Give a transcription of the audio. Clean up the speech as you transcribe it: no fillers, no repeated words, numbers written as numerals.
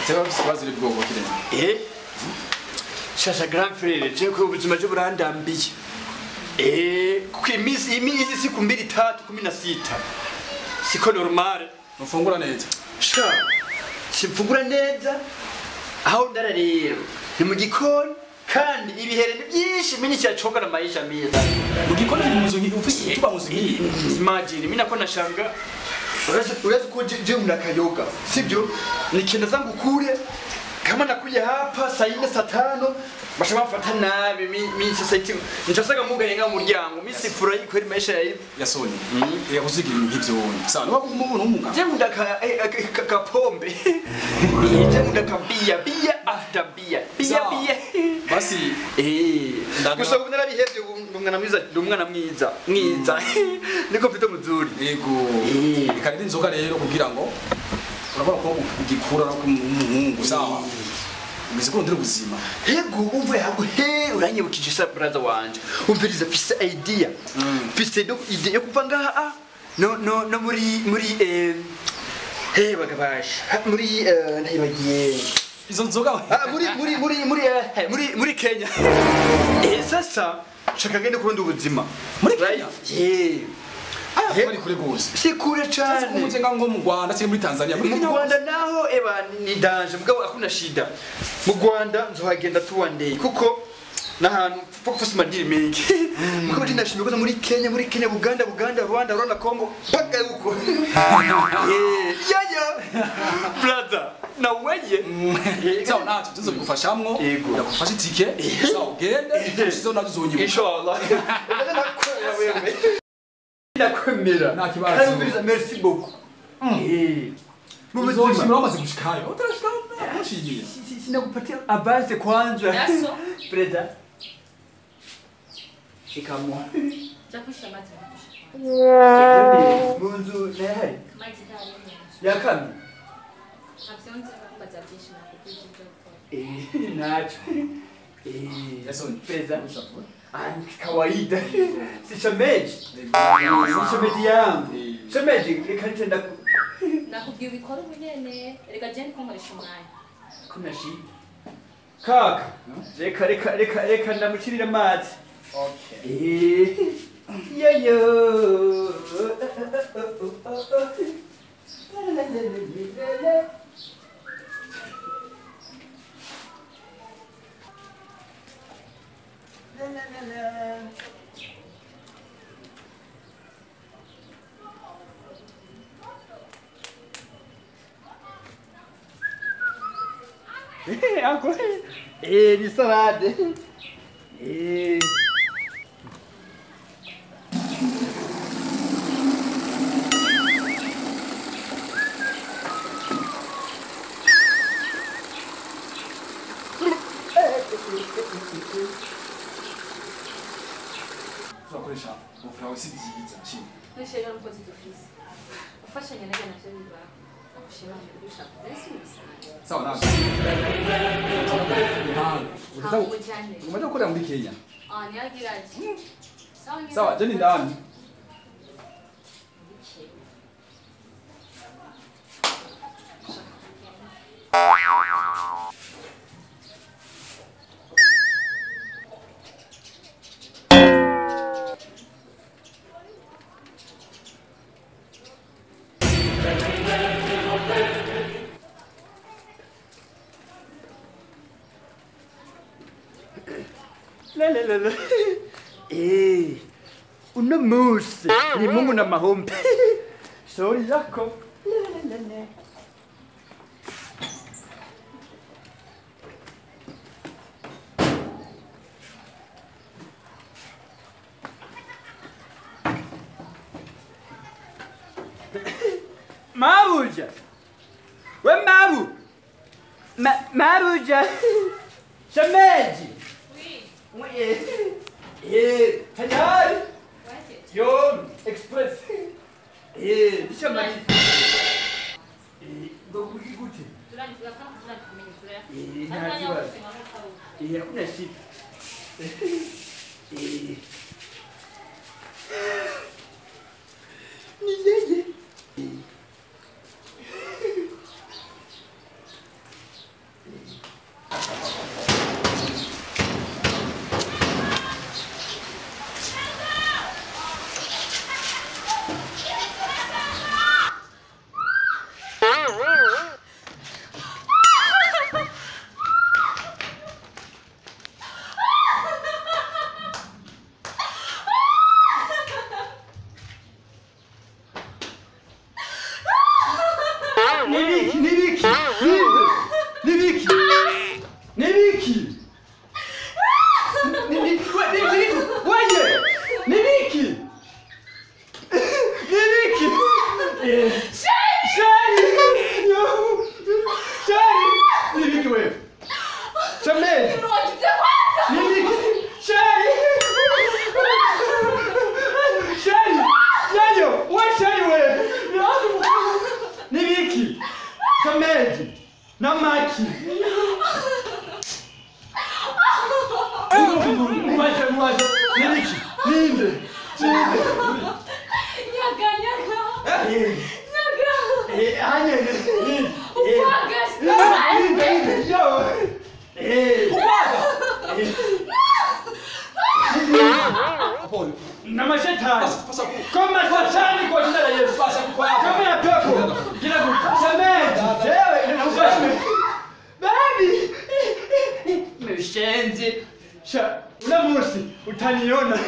Seba bafise bwoko kirene. Eh? Shasha grand frère, je ko ubuzima je burandambiye. Eh, kuko iminsi siku 2 3 16. Siko normal. Mufungura neza. Sha. Simfungura neza. Aho ndara rero. Ni mu gikoni kandi ibihere ni byinshi mimi cyacoka na maisha meza. Mu gikoni ni mu nzu ufise tuba mu nzu. Imagine mimi nako nashanga. Urazi ko je mnakayoga. Sibyo? Nikienda zangu kule kama nakuja hapa saa 4 saa 5 bashaba mfata nabi mi sasa iti nchasaga mugarenga mu muryango mi sifurahi kweri maisha ya hivi yasoni ya kuzigira ibintu nk'ivyo sawa niba umuntu w'umugabo je ndaka kapombe je ndaka bia bia after bia bia bia basi gusa ubu narabihevye umwana mwiza umwana mwiza mwiza niko mfite muzuri yego reka inzoga rero kugira ngo urabona ko ugikura no kumuhungu sawa umeze ko ndiri ubuzima yego umve hago he uranyibukije sa brother wanje umviriza fise idea fise do idea yo kuva ngaha no no no muri he bagabasha muri ndayibagiye izo nzoga muri muri muri muri muri muri Kenya sasa shaka ngende kuronda ubuzima muri Kenya bari kure gose si kure cyane umuzenga ngo mu Rwanda cyangwa muri Tanzania muri Rwanda naho eba ni danger mugabo akuna shida mu Rwanda nzohagenda tu one day kuko nahantu pfa madiri mengi mugabo ndinashimye ko muri Kenya Uganda Rwanda Rwanda Congo paka huko ya ya brother na weye sawa nacho tuzobigufashamwo ndagufasha itike sawa ugende uzo nazo uzonyibuka inshallah wewe ndakwemera nta kibazo merci beaucoup mubuzima bamaze gushikayo utarashika ntushyigiye sinakupatia avance kwanza brother shikamo jakusha amazi munzu nahari amazi ntari yakamye ntavyonze bakumbaza byinshi nakubwiye ibyo gukora nacho yasoni brother kawaida si shemeji si shemeji yangu shemeji reka nitenda nakubwiye ubikora ubunyene reka je nkoresha umwanya kuna shida kaka reka reka reka reka ndamucirira amazi okay yeyo la la la la. Agora ni salade. Turakoresha ubufura si byiza cyane. Nishega n'umukozi dufise. Ufashanya nawe navyo bibaho. Nakushima mu gushaka. Ese ubisanzwe. Sawa nawe. Umaze gukorera muri Kenya? Ah, niyagira ati. Sawa, je ni ndani. La la la la. Uno munsi ni Mungu na mahombe. Sorry yako. La la la la. Mabuja. We mabu. Mabuja. Shemeji. Oui. Tayari. Yo, express. Nishamaliza. Ndo gute? Nta kibazo. Hakuna shida. Ni yeye. Nibiki, nibiki, nibiki, nibiki, nibiki, waye, nibiki, nibiki, Shari, Shari, nibiki wewe, Shamel, nibiki, Shari, Shari, Yayo, we Shari wewe, nibiki. Kameji na maki. Mwaje mwaje nibiki ninde ninde. Nyaga nyaga. Nyaga. Anye ninde. Ukwaga. Ninde yo. Ukwaga. Na mashetani. Kama shetani kwa jina la Yesu. Kama ya pepo. Jina Shemeji. Jewe na baby. Mshenzi. Sha, una musi utaniona.